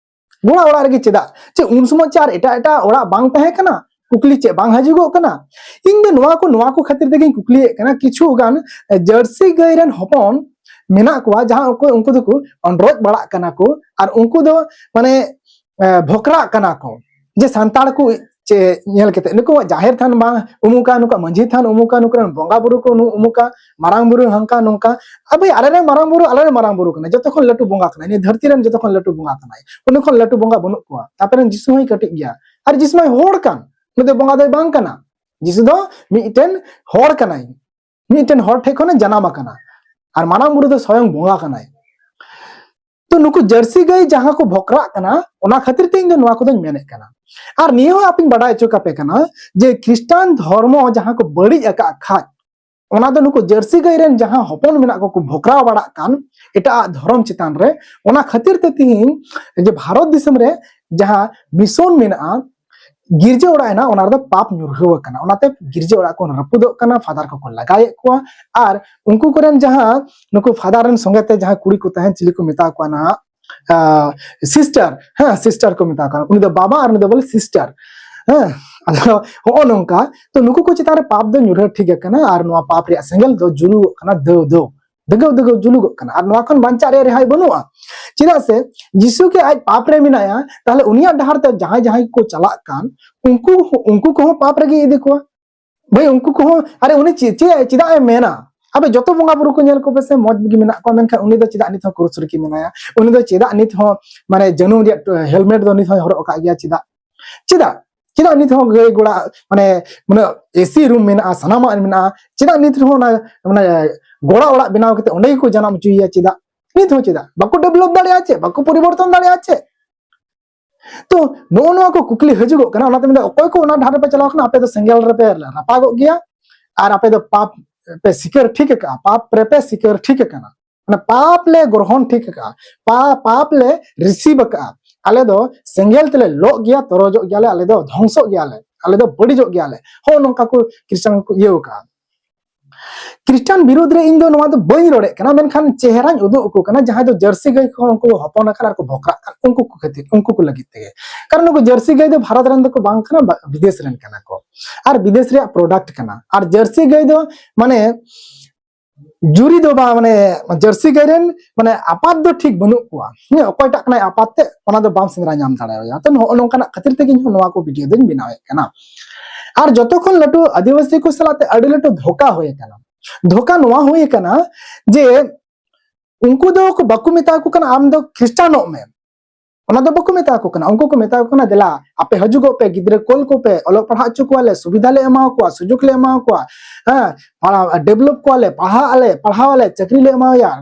ᱜᱚᱲᱟ ᱚᱲᱟᱜ ᱨᱮᱜᱮ ᱪᱮᱫᱟᱜ? ᱪᱮᱫ ᱩᱱ ᱥᱚᱢᱚᱭ ᱪᱮᱫ ᱟᱨ ᱮᱴᱟᱜ ᱮᱴᱟᱜ ᱚᱲᱟᱜ ᱵᱟᱝ ᱛᱟᱦᱮᱸ ᱠᱟᱱᱟ? ᱠᱩᱠᱞᱤ ᱪᱮᱫ ᱵᱟᱝ ᱦᱤᱡᱩᱜᱚᱜ ᱠᱟᱱᱟ? ᱤᱧ ᱫᱚ ᱱᱚᱣᱟ ᱠᱚ, ᱱᱚᱣᱟ ᱠᱚ ᱠᱷᱟᱹᱛᱤᱨ ᱛᱮᱜᱮᱧ ᱠᱩᱠᱞᱤᱭᱮᱫ ᱠᱟᱱᱟ᱾ ᱠᱤᱪᱷᱩ ᱜᱟᱱ, ᱮ, ᱡᱟᱹᱨᱥᱤ ᱜᱟᱹᱭ ᱨᱮᱱ ᱦᱚᱯᱚᱱ ᱢᱮᱱᱟᱜ ᱠᱚᱣᱟ, ᱡᱟᱦᱟᱸ ᱩᱱᱠᱩ, ᱩᱱᱠᱩ ᱫᱚᱠᱚ ᱚᱸᱰᱨᱚᱡ ᱵᱟᱲᱟᱜ ᱠᱟᱱᱟ ᱠᱚ, ᱟᱨ ᱩᱱᱠᱩ ᱫᱚ ᱢᱟᱱᱮ, ᱮ, ᱵᱷᱚᱠᱨᱟᱜ ᱠᱟᱱᱟ ᱠᱚ ᱡᱮ ᱥᱟᱱᱛᱟᱲ ᱠᱚ ᱪᱮ ᱧᱮᱞ ᱠᱟᱛᱮ, ᱱᱩᱠᱩᱣᱟᱜ ᱡᱟᱦᱮᱨ ᱛᱷᱟᱱ ᱵᱟᱝ ᱩᱢᱩᱠᱟ, ᱱᱩᱠᱩᱣᱟᱜ ᱢᱟᱹᱡᱷᱤ ᱛᱷᱟᱱ ᱩᱢᱩᱠᱟ, ᱱᱩᱠᱩ ᱨᱮᱱ ᱵᱚᱸᱜᱟ ᱵᱩᱨᱩ ᱠᱚ ᱱᱩ ᱩᱢᱩᱠᱟ, ᱢᱟᱨᱟᱝ ᱵᱩᱨᱩ ᱦᱟᱝᱠᱟ ᱱᱚᱝᱠᱟ᱾ ᱟᱵᱚ ᱟᱞᱮ ᱨᱮᱱ ᱢᱟᱨᱟᱝ ᱵᱩᱨᱩ, ᱟᱞᱮ ᱨᱮᱱ ᱢᱟᱨᱟᱝ ᱵᱩᱨᱩ ᱠᱟᱱᱟᱭ, ᱱᱤᱭᱟᱹ ᱫᱷᱟᱹᱨᱛᱤ ᱨᱮᱱ ᱡᱚᱛᱚ ᱠᱷᱚᱱ ᱞᱟᱹᱴᱩ ᱵᱚᱸᱜᱟ ᱠᱟᱱᱟᱭ, ᱩᱱᱤ ᱠᱷᱚᱱ ᱞᱟᱹᱴᱩ ᱵᱚᱸᱜᱟ ᱵᱟᱹᱱᱩᱜ ᱠᱚᱣᱟ᱾ ᱟᱯᱮ ᱨᱮᱱ ᱡᱤᱥᱩ ᱦᱚᱸᱭ ᱠᱟᱹᱴᱤᱡ ᱜᱮᱭᱟ, ᱟᱨ ᱡᱤᱥᱩ ᱢᱟᱭ ᱦᱚᱲ ᱠᱟᱱ, ᱩᱱᱤ ᱫᱚ ᱵᱚᱸᱜᱟ ᱫᱚᱭ ᱵᱟᱝ ᱠᱟᱱᱟ᱾ ᱡᱤᱥᱩ ᱫᱚ ᱢᱤᱫᱴᱮᱱ ᱦᱚᱲ ᱠᱟᱱᱟᱭ, ᱢᱤᱫᱴᱮᱱ ᱦᱚᱲ ᱴᱷᱮᱱ ᱠᱷᱚᱱᱮ ᱡᱟᱱᱟᱢ ᱟᱠᱟᱱᱟ, ᱟᱨ ᱢᱟᱨᱟᱝ ᱵᱩᱨᱩ ᱫᱚ ᱥᱚᱭᱚᱝ ᱵᱚᱸᱜᱟ ᱠᱟᱱᱟᱭ᱾ ᱛᱚ ᱱᱩᱠᱩ ᱡᱟᱹᱨᱥᱤ ᱜᱟᱹᱭ ᱡᱟᱦᱟᱸ ᱠᱚ ᱵᱷᱚᱠᱨᱟᱜ ᱠᱟᱱᱟ, ᱚᱱᱟ ᱠᱷᱟᱹᱛᱤᱨ ᱛᱮ ᱤᱧ ᱫᱚ ᱱᱚᱣᱟ ᱠᱚᱫᱚᱧ ᱢᱮᱱᱮᱫ ᱠᱟᱱᱟ᱾ ᱟᱨ ᱱᱤᱭᱟᱹ ᱦᱚᱸ ᱟᱯᱮᱧ ᱵᱟᱰᱟᱭ ᱦᱚᱪᱚ ᱠᱟᱯᱮ ᱠᱟᱱᱟ ᱡᱮ ᱠᱷᱨᱤᱥᱴᱟᱱ ᱫᱷᱚᱨᱢᱚ ᱡᱟᱦᱟᱸ ᱠᱚ ᱵᱟᱹᱲᱤᱡ ᱟᱠᱟᱫ ᱠᱷᱟᱡ, ᱚᱱᱟ ᱫᱚ ᱱᱩᱠᱩ ᱡᱟᱹᱨᱥᱤ ᱜᱟᱹᱭ ᱨᱮᱱ ᱡᱟᱦᱟᱸ ᱦᱚᱯᱚᱱ ᱢᱮᱱᱟᱜ ᱠᱚ, ᱠᱚ ᱵᱷᱚᱠᱨᱟᱣ ᱵᱟᱲᱟᱜ ᱠᱟᱱ ᱮᱴᱟᱜ ᱟᱜ ᱫᱷᱚᱨᱚᱢ ᱪᱮᱛᱟᱱ ᱨᱮ, ᱚᱱᱟ ᱠᱷᱟᱹᱛᱤᱨ ᱛᱮ ᱛᱤᱦᱤᱧ ᱡᱮ ᱵᱷᱟᱨᱚᱛ ᱫᱤᱥᱚᱢ ᱨᱮ ᱡᱟᱦᱟᱸ ᱢᱤᱥᱚᱱ ᱢᱮᱱᱟᱜᱼᱟ, ᱜᱤᱨᱡᱟᱹ ᱚᱲᱟᱜ ᱮᱱᱟ, ᱚᱱᱟ ᱨᱮᱫᱚ ᱯᱟᱯ ᱧᱩᱨᱦᱟᱹᱣ ᱟᱠᱟᱱᱟ᱾ ᱚᱱᱟᱛᱮ ᱜᱤᱨᱡᱟᱹ ᱚᱲᱟᱜ ᱠᱚ ᱨᱟᱹᱯᱩᱫᱚᱜ ᱠᱟᱱᱟ, ᱯᱷᱟᱫᱟᱨ ᱠᱚᱠᱚ ᱞᱟᱜᱟᱭᱮᱫ ᱠᱚᱣᱟ, ᱟᱨ ᱩᱱᱠᱩ ᱠᱚᱨᱮᱱ ᱡᱟᱦᱟᱸ ᱱᱩᱠᱩ ᱯᱷᱟᱫᱟᱨ ᱨᱮᱱ ᱥᱚᱸᱜᱮ ᱛᱮ ᱡᱟᱦᱟᱸ ᱠᱩᱲᱤ ᱠᱚ ᱛᱟᱦᱮᱱ, ᱪᱤᱞᱤ ᱠᱚ ᱢᱮᱛᱟ ᱠᱚᱣᱟ ᱱᱟᱦᱟᱜ, ᱥᱤᱥᱴᱟᱨ, ᱦᱮᱸ, ᱥᱤᱥᱴᱟᱨ ᱠᱚ ᱢᱮᱛᱟ ᱠᱚᱣᱟ᱾ ᱩᱱᱤ ᱫᱚ ᱵᱟᱵᱟ ᱟᱨ ᱩᱱᱤ ᱫᱚ ᱵᱚᱞᱮ ᱥᱤᱥᱴᱟᱨ᱾ ᱦᱮᱸ, ᱟᱫᱚ ᱦᱚᱸᱜᱼᱚ ᱱᱚᱝᱠᱟ᱾ ᱛᱚ ᱱᱩᱠᱩ ᱠᱚ ᱪᱮᱛᱟᱱ ᱨᱮ ᱯᱟᱯ ᱫᱚ ᱧᱩᱨᱦᱟᱹ ᱴᱷᱤᱠ ᱟᱠᱟᱱᱟ, ᱟᱨ ᱱᱚᱣᱟ ᱯᱟᱯ ᱨᱮᱭᱟᱜ ᱥᱮᱸᱜᱮᱞ ᱫᱚ ᱡᱩᱞᱩᱜᱚᱜ ᱠᱟᱱᱟ, ᱫᱟᱹᱣ ᱫᱟᱹᱣ, ᱫᱟᱹᱜᱟᱹᱣ ᱫᱟᱹᱜᱟᱹᱣ ᱡᱩᱞᱩᱜᱚᱜ ᱠᱟᱱᱟ, ᱟᱨ ᱱᱚᱣᱟ ᱠᱷᱚᱱ ᱵᱟᱧᱪᱟᱜ ᱨᱮᱭᱟᱜ ᱨᱮᱦᱟᱭ ᱵᱟᱹᱱᱩᱜᱼᱟ᱾ ᱪᱮᱫᱟᱜ ᱥᱮ ᱡᱤᱥᱩ ᱜᱮ ᱟᱡ ᱯᱟᱯ ᱨᱮ ᱢᱮᱱᱟᱭᱟ, ᱛᱟᱦᱞᱮ ᱩᱱᱤᱭᱟᱜ ᱰᱟᱦᱟᱨ ᱛᱮ ᱡᱟᱦᱟᱸᱭ ᱡᱟᱦᱟᱸᱭ ᱠᱚ ᱪᱟᱞᱟᱜ ᱠᱟᱱ, ᱩᱱᱠᱩ, ᱩᱱᱠᱩ ᱠᱚᱦᱚᱸ ᱯᱟᱯ ᱨᱮᱜᱮ ᱤᱫᱤ ᱠᱚᱣᱟ᱾ ᱵᱷᱟᱹᱭ, ᱩᱱᱠᱩ ᱠᱚᱦᱚᱸ, ᱟᱨᱮ, ᱩᱱᱤ ᱪᱮᱫ, ᱪᱮᱫ, ᱪᱮᱫᱟᱜ ᱮ ᱢᱮᱱᱟ? ᱟᱵᱮ, ᱡᱚᱛᱚ ᱵᱚᱸᱜᱟ ᱵᱩᱨᱩ ᱠᱚ ᱧᱮᱞ ᱠᱚᱯᱮ ᱥᱮ, ᱢᱚᱡᱽ ᱜᱮ ᱢᱮᱱᱟᱜ ᱠᱚᱣᱟ, ᱢᱮᱱᱠᱷᱟᱱ ᱩᱱᱤ ᱫᱚ ᱪᱮᱫᱟᱜ ᱱᱤᱛ ᱦᱚᱸ ᱠᱨᱩᱥ ᱨᱮᱠᱤ ᱢᱮᱱᱟᱭᱟ? ᱩᱱᱤ ᱫᱚ ᱪᱮᱫᱟᱜ ᱱᱤᱛ ᱦᱚᱸ, ᱢᱟᱱᱮ, ᱡᱟᱹᱱᱩᱢ ᱨᱮᱭᱟᱜ ᱴ-, ᱦᱮᱞᱢᱮᱴ ᱫᱚ ᱱᱤᱛ ᱦᱚᱸᱭ ᱦᱚᱨᱚᱜ ᱟᱠᱟᱫ ᱜᱮᱭᱟ? ᱪᱮᱫᱟᱜ? ᱪᱮᱫᱟᱜ? ᱪᱮᱫᱟᱜ ᱱᱤᱛ ᱦᱚᱸ ᱜᱟᱹᱭ ᱜᱚᱲᱟ, ᱢᱟᱱᱮ, ᱩᱱᱟᱹᱜ ᱮᱥᱤ ᱨᱩᱢ ᱢᱮᱱᱟᱜᱼᱟ, ᱥᱟᱱᱟᱢᱟᱜ ᱢᱮᱱᱟᱜᱼᱟ, ᱪᱮᱫᱟᱜ ᱱᱤᱛ ᱨᱮᱦᱚᱸ ᱚᱱᱟ, ᱢᱟᱱᱮ, ᱜᱚᱲᱟ ᱚᱲᱟᱜ ᱵᱮᱱᱟᱣ ᱠᱟᱛᱮ ᱚᱸᱰᱮ ᱜᱮᱠᱚ ᱡᱟᱱᱟᱢ ᱦᱚᱪᱚᱭᱮᱭᱟ? ᱪᱮᱫᱟᱜ ᱱᱤᱛ ᱦᱚᱸ, ᱪᱮᱫᱟᱜ ᱵᱟᱠᱚ ᱰᱮᱵᱷᱞᱚᱯ ᱫᱟᱲᱮᱭᱟᱜᱼᱟ? ᱪᱮᱫ ᱵᱟᱠᱚ ᱯᱚᱨᱤᱵᱚᱨᱛᱚᱱ ᱫᱟᱲᱮᱭᱟᱜᱼᱟ? ᱪᱮᱫ? ᱛᱚ, ᱱᱚᱜᱼᱚ ᱱᱚᱣᱟ ᱠᱚ ᱠᱩᱠᱞᱤ ᱦᱤᱡᱩᱜᱚᱜ ᱠᱟᱱᱟ᱾ ᱚᱱᱟᱛᱮ ᱢᱮᱱᱫᱟ, ᱚᱠᱚᱭ ᱠᱚ ᱚᱱᱟ ᱰᱟᱦᱟᱨ ᱨᱮᱯᱮ ᱪᱟᱞᱟᱣ ᱠᱟᱱᱟ, ᱟᱯᱮ ᱫᱚ ᱥᱮᱸᱜᱮᱞ ᱨᱮᱯᱮ ᱨᱟᱯᱟᱜᱚᱜ ᱜᱮᱭᱟ, ᱟᱨ ᱟᱯᱮ ᱫᱚ ᱯᱟᱯ ᱯᱮ ᱥᱤᱠᱟᱹᱨ ᱴᱷᱤᱠ ᱟᱠᱟᱜᱼᱟ, ᱯᱟᱯ ᱨᱮᱯᱮ ᱥᱤᱠᱟᱹᱨ ᱴᱷᱤᱠ ᱟᱠᱟᱱᱟ, ᱢᱟᱱᱮ, ᱯᱟᱯ ᱞᱮ ᱜᱨᱚᱦᱚᱱ ᱴᱷᱤᱠ ᱟᱠᱟᱜᱼᱟ, ᱯᱟ-, ᱯᱟᱯ ᱞᱮ ᱨᱤᱥᱤᱵᱷ ᱟᱠᱟᱜᱼᱟ᱾ ᱟᱞᱮ ᱫᱚ ᱥᱮᱸᱜᱮᱞ ᱛᱮᱞᱮ ᱞᱚᱜ ᱜᱮᱭᱟ, ᱛᱚᱨᱚᱡᱚᱜ ᱜᱮᱭᱟᱞᱮ, ᱟᱞᱮ ᱫᱚ ᱫᱷᱚᱝᱥᱚᱜ ᱜᱮᱭᱟᱞᱮ, ᱟᱞᱮ ᱫᱚ ᱵᱟᱹᱲᱤᱡᱚᱜ ᱜᱮᱭᱟᱞᱮ᱾ ᱦᱚᱸᱜᱼᱚ ᱱᱚᱝᱠᱟ ᱠᱚ ᱠᱷᱨᱤᱥᱴᱟᱱ ᱠᱚ ᱤᱭᱟᱹᱣ ᱟᱠᱟᱜᱼᱟ᱾ ᱠᱷᱨᱤᱥᱴᱟᱱ ᱵᱤᱨᱩᱫᱷ ᱨᱮ ᱤᱧ ᱫᱚ ᱱᱚᱣᱟ ᱫᱚ ᱵᱟᱹᱧ ᱨᱚᱲᱮᱫ ᱠᱟᱱᱟ, ᱢᱮᱱᱠᱷᱟᱱ ᱪᱮᱦᱨᱟᱧ ᱩᱫᱩᱜ ᱟᱠᱚ ᱠᱟᱱᱟ᱾ ᱡᱟᱦᱟᱸᱭ ᱫᱚ ᱡᱟᱹᱨᱥᱤ ᱜᱟᱹᱭ ᱠᱚ ᱩᱱᱠᱩ ᱦᱚᱯᱚᱱ ᱟᱠᱟᱱ ᱟᱨ ᱠᱚ ᱵᱷᱚᱠᱨᱟᱜ ᱠᱟᱱ, ᱩᱱᱠᱩ ᱠᱚ ᱠᱷᱟᱹᱛᱤᱨ, ᱩᱱᱠᱩ ᱠᱚ ᱞᱟᱹᱜᱤᱫ ᱛᱮᱜᱮ᱾ ᱠᱟᱨᱚᱱ ᱩᱱᱠᱩ ᱡᱟᱹᱨᱥᱤ ᱜᱟᱹᱭ ᱫᱚ ᱵᱷᱟᱨᱚᱛ ᱨᱮᱱ ᱫᱚᱠᱚ ᱵᱟᱝ ᱠᱟᱱᱟ, ᱵᱟ-, ᱵᱤᱫᱮᱥ ᱨᱮᱱ ᱠᱟᱱᱟ ᱠᱚ, ᱟᱨ ᱵᱤᱫᱮᱥ ᱨᱮᱭᱟᱜ ᱯᱨᱚᱰᱟᱠᱴ ᱠᱟᱱᱟ᱾ ᱟᱨ ᱡᱟᱹᱨᱥᱤ ᱜᱟᱹᱭ ᱫᱚ, ᱢᱟᱱᱮ, ᱡᱩᱨᱤ ᱫᱚ ᱵᱟᱝ, ᱢᱟᱱᱮ, ᱡᱟᱹᱨᱥᱤ ᱜᱟᱹᱭ ᱨᱮᱱ, ᱢᱟᱱᱮ, ᱟᱯᱟᱛ ᱫᱚ ᱴᱷᱤᱠ ᱵᱟᱹᱱᱩᱜ ᱠᱚᱣᱟ᱾ ᱦᱮᱸ, ᱚᱠᱚᱭᱴᱟᱜ ᱠᱟᱱᱟᱭ ᱟᱯᱟᱛ ᱛᱮ, ᱚᱱᱟ ᱫᱚ ᱵᱟᱢ ᱥᱮᱸᱫᱽᱨᱟ ᱧᱟᱢ ᱫᱟᱲᱮᱭᱟᱭᱟ᱾ ᱛᱚ, ᱱᱚᱜᱼᱚ ᱱᱚᱝᱠᱟᱱᱟᱜ ᱠᱷᱟᱹᱛᱤᱨ ᱛᱮᱜᱮ ᱤᱧ ᱦᱚᱸ ᱱᱚᱣᱟ ᱠᱚ ᱵᱷᱤᱰᱤᱭᱳ ᱫᱚᱧ ᱵᱮᱱᱟᱣᱮᱫ ᱠᱟᱱᱟ᱾ ᱟᱨ ᱡᱚᱛᱚ ᱠᱷᱚᱱ ᱞᱟᱹᱴᱩ ᱟᱹᱫᱤᱵᱟᱹᱥᱤ ᱠᱚ ᱥᱟᱞᱟᱜ ᱛᱮ ᱟᱹᱰᱤ ᱞᱟᱹᱴᱩ ᱫᱷᱳᱠᱟ ᱦᱩᱭ ᱟᱠᱟᱱᱟ᱾ ᱫᱷᱳᱠᱟ ᱱᱚᱣᱟ ᱦᱩᱭ ᱟᱠᱟᱱᱟ ᱡᱮ ᱩᱱᱠᱩ ᱫᱚ ᱠᱚ ᱵᱟᱠᱚ ᱢᱮᱛᱟ ᱠᱚ ᱠᱟᱱᱟ, "ᱟᱢ ᱫᱚ ᱠᱷᱨᱤᱥᱴᱟᱱᱚᱜ ᱢᱮ", ᱚᱱᱟ ᱫᱚ ᱵᱟᱠᱚ ᱢᱮᱛᱟ ᱠᱚ ᱠᱟᱱᱟ᱾ ᱩᱱᱠᱩ ᱠᱚ ᱢᱮᱛᱟ ᱠᱚ ᱠᱟᱱᱟ, "ᱫᱮᱞᱟ, ᱟᱯᱮ ᱦᱤᱡᱩᱜᱚᱜ ᱯᱮ, ᱜᱤᱫᱽᱨᱟᱹ ᱠᱳᱞ ᱠᱚᱯᱮ, ᱚᱞᱚᱜ ᱯᱟᱲᱦᱟᱜ ᱦᱚᱪᱚ ᱠᱚᱣᱟᱞᱮ, ᱥᱩᱵᱤᱫᱷᱟ ᱞᱮ ᱮᱢᱟ ᱠᱚᱣᱟ, ᱥᱩᱡᱳᱜᱽ ᱞᱮ ᱮᱢᱟ ᱠᱚᱣᱟ, ᱦᱮᱸ, ᱯᱟᱲᱦᱟᱣ, ᱰᱮᱵᱷᱞᱚᱯ ᱠᱚᱣᱟᱞᱮ, ᱯᱟᱲᱦᱟᱜ ᱟᱞᱮ, ᱯᱟᱲᱦᱟᱣ ᱟᱞᱮ, ᱪᱟᱹᱠᱨᱤ ᱞᱮ ᱮᱢᱟᱣᱟᱭᱟ,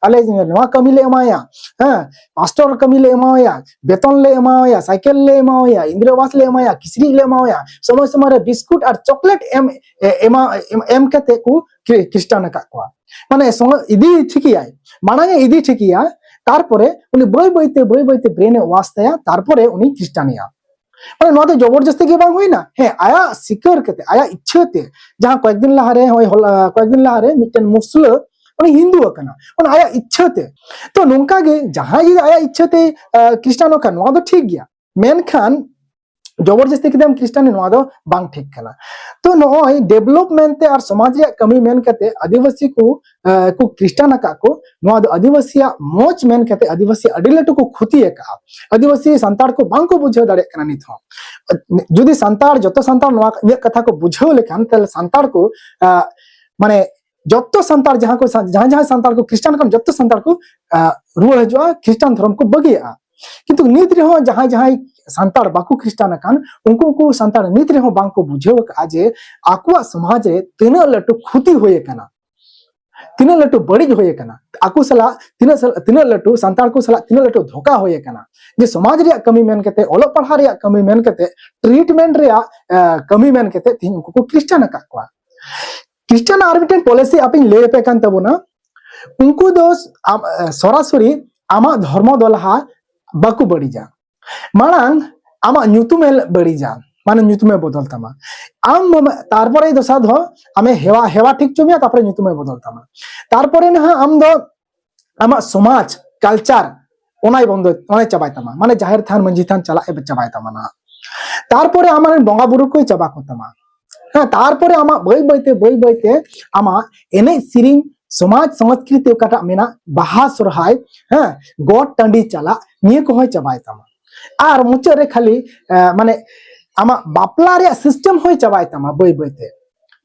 ᱟᱞᱮ ᱱᱚᱣᱟ ᱠᱟᱹᱢᱤ ᱞᱮ ᱮᱢᱟᱣᱟᱭᱟ, ᱦᱮᱸ, ᱯᱟᱥᱴᱚᱨ ᱠᱟᱹᱢᱤ ᱞᱮ ᱮᱢᱟᱣᱟᱭᱟ, ᱵᱮᱛᱚᱱ ᱞᱮ ᱮᱢᱟᱣᱟᱭᱟ, ᱥᱟᱭᱠᱮᱞ ᱞᱮ ᱮᱢᱟᱣᱟᱭᱟ, ᱤᱱᱫᱨᱟ ᱟᱵᱟᱥ ᱞᱮ ᱮᱢᱟᱣᱟᱭᱟ, ᱠᱤᱪᱨᱤᱡ ᱞᱮ ᱮᱢᱟᱣᱟᱭᱟ", ᱥᱚᱢᱚᱭ ᱥᱚᱢᱚᱭ ᱨᱮ ᱵᱤᱥᱠᱩᱴ ᱟᱨ ᱪᱚᱠᱞᱮᱴ ᱮᱢ, ᱮ-, ᱮᱢᱟ-, ᱮᱢ, ᱮᱢ ᱠᱟᱛᱮ ᱠᱚ ᱠᱷᱨᱤ-, ᱠᱷᱨᱤᱥᱴᱟᱱ ᱟᱠᱟᱫ ᱠᱚᱣᱟ᱾ ᱢᱟᱱᱮ, ᱥᱚᱸᱜᱮ ᱤᱫᱤ ᱴᱷᱤᱠᱮᱭᱟᱭ, ᱢᱟᱲᱟᱝ ᱮ ᱤᱫᱤ ᱴᱷᱤᱠᱮᱭᱟ, ᱛᱟᱨᱯᱚᱨᱮ ᱩᱱᱤ ᱵᱟᱹᱭ ᱵᱟᱹᱭᱛᱮ, ᱵᱟᱹᱭ ᱵᱟᱹᱭᱛᱮ ᱵᱨᱮᱱ ᱮ ᱣᱟᱥ ᱛᱟᱭᱟ, ᱛᱟᱨᱯᱚᱨᱮ ᱩᱱᱤ ᱠᱷᱨᱤᱥᱴᱟᱱᱮᱭᱟ᱾ ᱢᱟᱱᱮ, ᱱᱚᱣᱟ ᱫᱚ ᱡᱚᱵᱚᱨᱡᱚᱥᱛᱤ ᱜᱮ ᱵᱟᱝ ᱦᱩᱭᱱᱟ? ᱦᱮᱸ, ᱟᱭᱟᱜ ᱥᱤᱠᱟᱹᱨ ᱠᱟᱛᱮ, ᱟᱭᱟᱜ ᱤᱪᱪᱷᱟᱹ ᱛᱮ, ᱡᱟᱦᱟᱸ ᱠᱚᱭᱮᱠ ᱫᱤᱱ ᱞᱟᱦᱟᱨᱮ, ᱦᱳᱭ, ᱦᱚᱞᱟ, ᱠᱚᱭᱮᱠ ᱫᱤᱱ ᱞᱟᱦᱟᱨᱮ ᱢᱤᱫᱴᱮᱱ ᱢᱩᱥᱞᱟᱹ, ᱩᱱᱤ ᱦᱤᱱᱫᱩ ᱟᱠᱟᱱᱟ, ᱚᱱᱟ ᱟᱭᱟᱜ ᱤᱪᱪᱷᱟᱹ ᱛᱮ᱾ ᱛᱚ, ᱱᱚᱝᱠᱟ ᱜᱮ ᱡᱟᱦᱟᱸᱭ ᱡᱩᱫᱤ ᱟᱭᱟᱜ ᱤᱪᱪᱷᱟᱹ ᱛᱮ, ᱟ, ᱠᱷᱨᱤᱥᱴᱟᱱᱚᱜ ᱠᱷᱟᱱ, ᱱᱚᱣᱟ ᱫᱚ ᱴᱷᱤᱠ ᱜᱮᱭᱟ, ᱢᱮᱱᱠᱷᱟᱱ ᱡᱚᱵᱚᱨᱡᱚᱥᱛᱤ ᱠᱮᱫᱟᱢ ᱠᱷᱨᱤᱥᱴᱟᱱ, ᱱᱚᱣᱟ ᱫᱚ ᱵᱟᱝ ᱴᱷᱤᱠ ᱠᱟᱱᱟ᱾ ᱛᱚ, ᱱᱚᱜᱼᱚᱭ ᱰᱮᱵᱷᱞᱚᱯᱢᱮᱱᱴ ᱛᱮ ᱟᱨ ᱥᱚᱢᱟᱡᱽ ᱨᱮᱭᱟᱜ ᱠᱟᱹᱢᱤ ᱢᱮᱱ ᱠᱟᱛᱮ ᱟᱹᱫᱤᱵᱟᱹᱥᱤ ᱠᱚ, ᱟ, ᱠᱚ ᱠᱷᱨᱤᱥᱴᱟᱱ ᱟᱠᱟᱫ ᱠᱚ, ᱱᱚᱣᱟ ᱫᱚ ᱟᱹᱫᱤᱵᱟᱹᱥᱤᱭᱟᱜ ᱢᱚᱡᱽ ᱢᱮᱱ ᱠᱟᱛᱮ ᱟᱹᱫᱤᱵᱟᱹᱥᱤ ᱟᱹᱰᱤ ᱞᱟᱹᱴᱩ ᱠᱚ ᱠᱷᱚᱛᱤ ᱟᱠᱟᱫᱼᱟ᱾ ᱟᱹᱫᱤᱵᱟᱹᱥᱤ ᱥᱟᱱᱛᱟᱲ ᱠᱚ ᱵᱟᱝ ᱠᱚ ᱵᱩᱡᱷᱟᱹᱣ ᱫᱟᱲᱮᱭᱟᱜ ᱠᱟᱱᱟ ᱱᱤᱛ ᱦᱚᱸ᱾ ᱡᱩᱫᱤ ᱥᱟᱱᱛᱟᱲ, ᱡᱚᱛᱚ ᱥᱟᱱᱛᱟᱲ ᱱᱚᱣᱟ ᱤᱧᱟᱹᱜ ᱠᱟᱛᱷᱟ ᱠᱚ ᱵᱩᱡᱷᱟᱹᱣ ᱞᱮᱠᱷᱟᱱ, ᱛᱟᱦᱞᱮ ᱥᱟᱱᱛᱟᱲ ᱠᱚ, ᱟ, ᱢᱟᱱᱮ, ᱡᱚᱛᱚ ᱥᱟᱱᱛᱟᱲ ᱡᱟᱦᱟᱸ ᱠᱚ ᱥᱟ-, ᱡᱟᱦᱟᱸ, ᱡᱟᱦᱟᱸ ᱥᱟᱱᱛᱟᱲ ᱠᱚ ᱠᱷᱨᱤᱥᱴᱟᱱ ᱠᱟᱱ, ᱡᱚᱛᱚ ᱥᱟᱱᱛᱟᱲ ᱠᱚ, ᱟ, ᱨᱩᱣᱟᱹᱲ ᱦᱤᱡᱩᱜᱼᱟ, ᱠᱷᱨᱤᱥᱴᱟᱱ ᱫᱷᱚᱨᱚᱢ ᱠᱚ ᱵᱟᱹᱜᱤᱭᱟᱜᱼᱟ᱾ ᱠᱤᱱᱛᱩ ᱱᱤᱛ ᱨᱮᱦᱚᱸ ᱡᱟᱦᱟᱸᱭ, ᱡᱟᱦᱟᱸᱭ ᱥᱟᱱᱛᱟᱲ ᱵᱟᱠᱚ ᱠᱷᱨᱤᱥᱴᱟᱱ ᱟᱠᱟᱱ, ᱩᱱᱠᱩ ᱩᱱᱠᱩ ᱥᱟᱱᱛᱟᱲ ᱱᱤᱛ ᱨᱮᱦᱚᱸ ᱵᱟᱝᱠᱚ ᱵᱩᱡᱷᱟᱹᱣ ᱟᱠᱟᱫᱼᱟ ᱡᱮ ᱟᱠᱚᱣᱟᱜ ᱥᱚᱢᱟᱡᱽ ᱨᱮ ᱛᱤᱱᱟᱹᱜ ᱞᱟᱹᱴᱩ ᱠᱷᱚᱛᱤ ᱦᱩᱭ ᱟᱠᱟᱱᱟ, ᱛᱤᱱᱟᱹᱜ ᱞᱟᱹᱴᱩ ᱵᱟᱹᱲᱤᱡ ᱦᱩᱭ ᱟᱠᱟᱱᱟ᱾ ᱟᱠᱚ ᱥᱟᱞᱟᱜ ᱛᱤᱱᱟᱹᱜ ᱥᱟᱞ-, ᱛᱤᱱᱟᱹᱜ ᱞᱟᱹᱴᱩ, ᱥᱟᱱᱛᱟᱲ ᱠᱚ ᱥᱟᱞᱟᱜ ᱛᱤᱱᱟᱹᱜ ᱞᱟᱹᱴᱩ ᱫᱷᱳᱠᱟ ᱦᱩᱭ ᱟᱠᱟᱱᱟ, ᱡᱮ ᱥᱚᱢᱟᱡᱽ ᱨᱮᱭᱟᱜ ᱠᱟᱹᱢᱤ ᱢᱮᱱ ᱠᱟᱛᱮ, ᱚᱞᱚᱜ ᱯᱟᱲᱦᱟᱜ ᱨᱮᱭᱟᱜ ᱠᱟᱹᱢᱤ ᱢᱮᱱ ᱠᱟᱛᱮ, ᱴᱨᱤᱴᱢᱮᱱᱴ ᱨᱮᱭᱟᱜ, ᱮ, ᱠᱟᱹᱢᱤ ᱢᱮᱱ ᱠᱟᱛᱮ ᱛᱮᱦᱮᱧ ᱩᱱᱠᱩ ᱠᱚ ᱠᱷᱨᱤᱥᱴᱟᱱ ᱟᱠᱟᱫ ᱠᱚᱣᱟ᱾ ᱠᱷᱨᱤᱥᱴᱟᱱ ᱟᱨ ᱢᱤᱫᱴᱮᱱ ᱯᱚᱞᱤᱥᱤ ᱟᱯᱮᱧ ᱞᱟᱹᱭ ᱟᱯᱮ ᱠᱟᱱ ᱛᱟᱵᱚᱱᱟ᱾ ᱩᱱᱠᱩ ᱫᱚ ᱟᱢ, ᱮ, ᱥᱚᱨᱟᱥᱚᱨᱤ ᱟᱢᱟᱜ ᱫᱷᱚᱨᱢᱚ ᱫᱚ ᱞᱟᱦᱟ ᱵᱟᱠᱚ ᱵᱟᱹᱲᱤᱡᱟ᱾ ᱢᱟᱲᱟᱝ ᱟᱢᱟᱜ ᱧᱩᱛᱩᱢᱮ ᱵᱟᱹᱲᱤᱡᱟ, ᱢᱟᱱᱮ ᱧᱩᱛᱩᱢᱮ ᱵᱚᱫᱚᱞ ᱛᱟᱢᱟ᱾ ᱟᱢ ᱢᱟᱢᱟ-, ᱛᱟᱨᱯᱚᱨᱮ ᱫᱚᱥᱟᱨ ᱫᱚ ᱟᱢᱮ ᱦᱮᱣᱟ, ᱦᱮᱣᱟ ᱴᱷᱤᱠ ᱦᱚᱪᱚ ᱢᱮᱭᱟ, ᱛᱟᱨᱯᱚᱨᱮ ᱧᱩᱛᱩᱢᱮ ᱵᱚᱫᱚᱞ ᱛᱟᱢᱟ᱾ ᱛᱟᱨᱯᱚᱨᱮ ᱱᱟᱦᱟᱜ ᱟᱢ ᱫᱚ ᱟᱢᱟᱜ ᱥᱚᱢᱟᱡᱽ, ᱠᱟᱞᱪᱟᱨ, ᱚᱱᱟᱭ ᱵᱚᱱᱫᱚ, ᱚᱱᱟᱭ ᱪᱟᱵᱟᱭ ᱛᱟᱢᱟ᱾ ᱢᱟᱱᱮ ᱡᱟᱦᱮᱨ ᱛᱷᱟᱱ, ᱢᱟᱹᱡᱷᱤ ᱛᱷᱟᱱ ᱪᱟᱞᱟᱜ ᱮ ᱪᱟᱵᱟᱭ ᱛᱟᱢᱟ ᱱᱟᱦᱟᱜ᱾ ᱛᱟᱨᱯᱚᱨᱮ ᱟᱢ ᱨᱮᱱ ᱵᱚᱸᱜᱟ ᱵᱩᱨᱩ ᱠᱚᱭ ᱪᱟᱵᱟ ᱠᱚ ᱛᱟᱢᱟ᱾ ᱦᱮᱸ, ᱛᱟᱨᱯᱚᱨᱮ ᱟᱢᱟᱜ ᱵᱟᱹᱭ ᱵᱟᱹᱭᱛᱮ, ᱵᱟᱹᱭ ᱵᱟᱹᱭᱛᱮ ᱟᱢᱟᱜ ᱮᱱᱮᱡ ᱥᱮᱨᱮᱧ, ᱥᱚᱢᱟᱡᱽ ᱥᱚᱝᱥᱠᱨᱤᱛᱤ ᱚᱠᱟᱴᱟᱜ ᱢᱮᱱᱟᱜ, ᱵᱟᱦᱟ ᱥᱚᱨᱦᱟᱭ, ᱦᱮᱸ, ᱜᱚᱴ ᱴᱟᱺᱰᱤ ᱪᱟᱞᱟᱜ, ᱱᱤᱭᱟᱹ ᱠᱚᱦᱚᱸᱭ ᱪᱟᱵᱟᱭ ᱛᱟᱢᱟ᱾ ᱟᱨ ᱢᱩᱪᱟᱹᱫ ᱨᱮ ᱠᱷᱟᱹᱞᱤ, ᱮ, ᱢᱟᱱᱮ ᱟᱢᱟᱜ ᱵᱟᱯᱞᱟ ᱨᱮᱭᱟᱜ ᱥᱤᱥᱴᱮᱢ ᱦᱚᱸᱭ ᱪᱟᱵᱟᱭ ᱛᱟᱢᱟ ᱵᱟᱹᱭ ᱵᱟᱹᱭᱛᱮ᱾